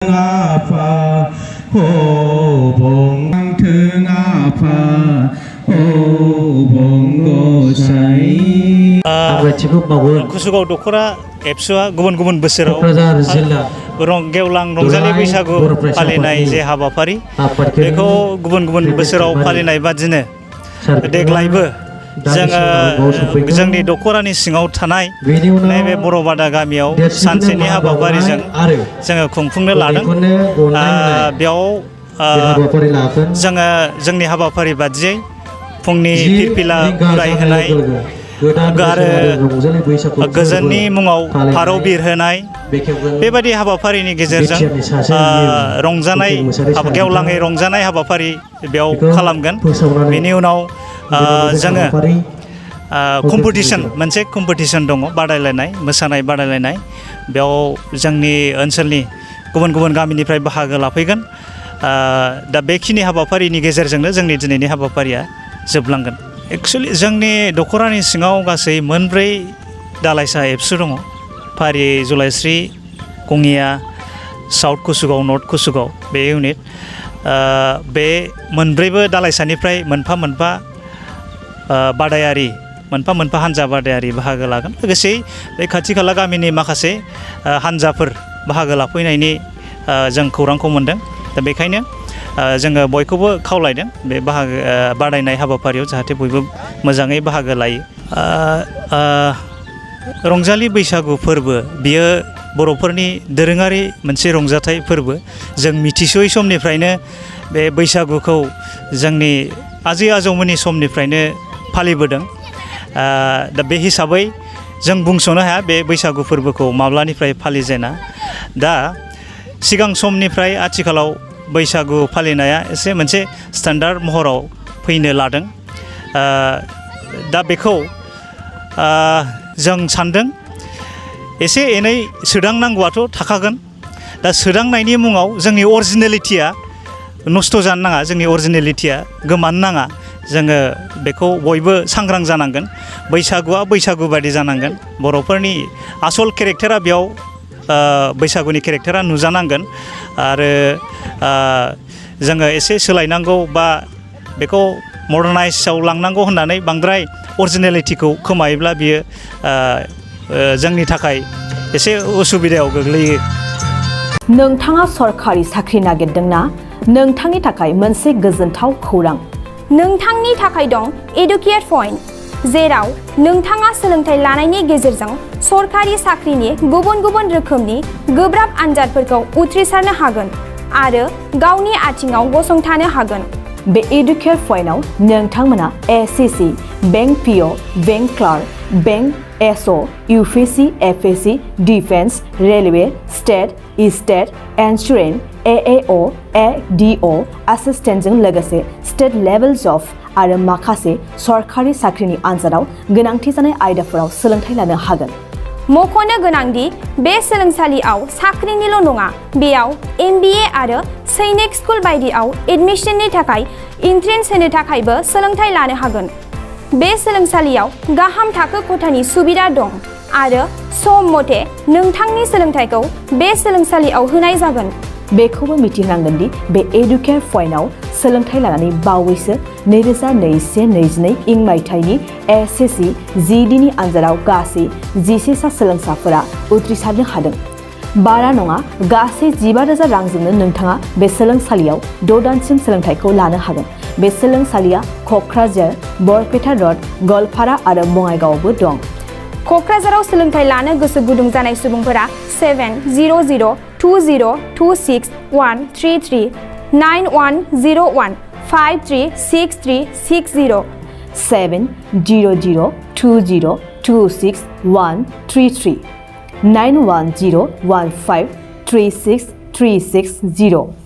아파 호봉 등아파 호봉고사이 कुसुगाव दख'रा एबसुआ गुबुन गुबुन बोसोराव गेवलां रंजालि बैसागु फालिनाय जे हाबाफारि बेखौ गुबुन गुबुन बोसोराव फालिनाय बादिनो देग्लायबो जोङो जोंनि दख'रानि सिङाव थानाय नैबे बर'बादा गामियाव सानसेनि हाबाफारिजों जोङो खुंफुंनो लादों। बेयाव जोङो जोंनि हाबाफारि बादियै फुंनि फिरफिला उरायहोनाय आरो गोजोननि मुङाव फारौ बिरहोनाय बेबायदि हाबाफारिनि गेजेरजों रंजानाय गेवलाङै रंजानाय हाबाफारि बेयाव खालामगोन। बेनि उनाव जोङो मोनसे कम्पिटिशन दङ, बादायलायनाय मोसानाय बादायलायनाय। बेयाव जोंनि ओनसोलनि गुबुन गुबुन गामिनिफ्राय बाहागो लाफैगोन। दा बेखिनि हाबाफारिनि गेजेरजोंनो जोंनि दिनैनि हाबाफारिया जोबलांगोन। एक्चुअलि जोंनि दख'रानि सिङाव गासै मोनब्रै दालाइसा एबसु दङ। फारियै जलाइस्रि, गङिया, साउथ कुसुगाव, नर्थ कुसुगाव बे इउनिट। बे मोनब्रैबो दालाइसानिफ्राय मोनफा मोनफा बादायारि मोनफा मोनफा हान्जा बादायारि बाहागो लागोन। लोगोसे बे खाथि खाला गामिनि माखासे हान्जाफोर बाहागो लाफैनायनि जों खौरांखौ मोन्दों। दा बेखायनो जोङो बयखौबो खावलायदों बे बादायनाय हाबाफारियाव जाहाथे बयबो मोजाङै बाहागो लायो। रंजालि बैसागु फोरबो बियो बर'फोरनि दोरोङारि मोनसे रंजाथाइ फोरबो। जों मिथिस'यै समनिफ्रायनो बे बैसागुखौ जोंनि आजै आजौमोननि समनिफ्रायनो फालिबोदों। दा बे हिसाबै जों बुंस'नो हाया बे बैसागु फोरबोखौ माब्लानिफ्राय फालिजेना। दा सिगां समनिफ्राय आथिखालाव बैसागु फालिनाया एसे मोनसे स्टेन्डार्ड महराव फैनो लादों। दा बेखौ जों सान्दों एसे एनै सोदांनांगौआथ' थाखागोन। दा सोदांनायनि मुङाव जोंनि अरिजिनेलिटिया नस्थ' जानो नाङा, जोंनि अरिजिनेलिटिया गोमानो नाङा। जोङो बेखौ बयबो सांग्रां जानांगोन। बैसागुआ बैसागु बायदि जानांगोन। बर'फोरनि आसल केरेक्टारा बेयाव बैसागुनि केरेक्टारा नुजानांगोन। आरो जोङो एसे सोलायनांगौ बा बेखौ मडार्नाइजआव लांनांगौ होननानै बांद्राय अरिजिनेलिटिखौ खोमायोब्ला बियो जोंनि थाखाय एसे उसुबिदायाव गोग्लैयो। नोंथाङा सरखारि साख्रि नागिरदोंना? नोंथांनि थाखाय मोनसे गोजोनथाव खौरां। नोंथांनि थाखाय दं एडुकेट पइन्ट, जेराव नोंथाङा सोलोंथाइ लानायनि गेजेरजों सरखारि साख्रिनि गुबुन गुबुन रोखोमनि गोब्राब आनजादफोरखौ उथ्रिसारनो हागोन आरो गावनि आथिङाव गसंथानो हागोन। बे एडुकेट पइन्टआव नोंथांमोना SSC, bank PO, bank clerk, bank SO, UPSC, FSC, defence, railway, state insurance, AAO, ADO एसिस्टेन्टजों लोगोसे स्टेट लेभेल जब आरो माखासे सरखारि साख्रिनि आनजादाव गोनांथि जानाय आयदाफोराव सोलोंथाइ लानो हागोन। मख'नो गोनांदि बे सोलोंसालियाव साख्रिनिल' नङा, बेयाव MBA आरो सैनिक स्कुल बायदियाव एडमिशननि थाखाय एन्ट्रेन्स होनो थाखायबो सोलोंथाइ लानो हागोन। बे सोलोंसालियाव गाहाम थाखो खथानि सुबिदा दं आरो सम मथे नोंथांनि सोलोंथाइखौ बे सोलोंसालियाव होनाय जागोन। बेखौबो मिथिनांगोन दि बे एडुकेट पइन्टआव सोलोंथाइ लानानै बावैसो 2021-22 इं मायथाइनि एसएससि GDनि आनजादाव गासै 11 सा सोलोंसाफोरा उथ्रिसारनो हादों। बारा नङा, गासै 15,000 रांजोंनो नोंथाङा बे सोलोंसालियाव 6 दानसिम सोलोंथाइखौ लानो हागोन। बे सोलोंसालिया क'क्राझार, बरपेटा र'ड, गवालपारा आरो बङाइगावआवबो दं। क'क्राझाराव सोलोंथाइ लानो गोसो गुदुं जानाय सुबुंफोरा 70020261133 9101536360 70020261133 9101536360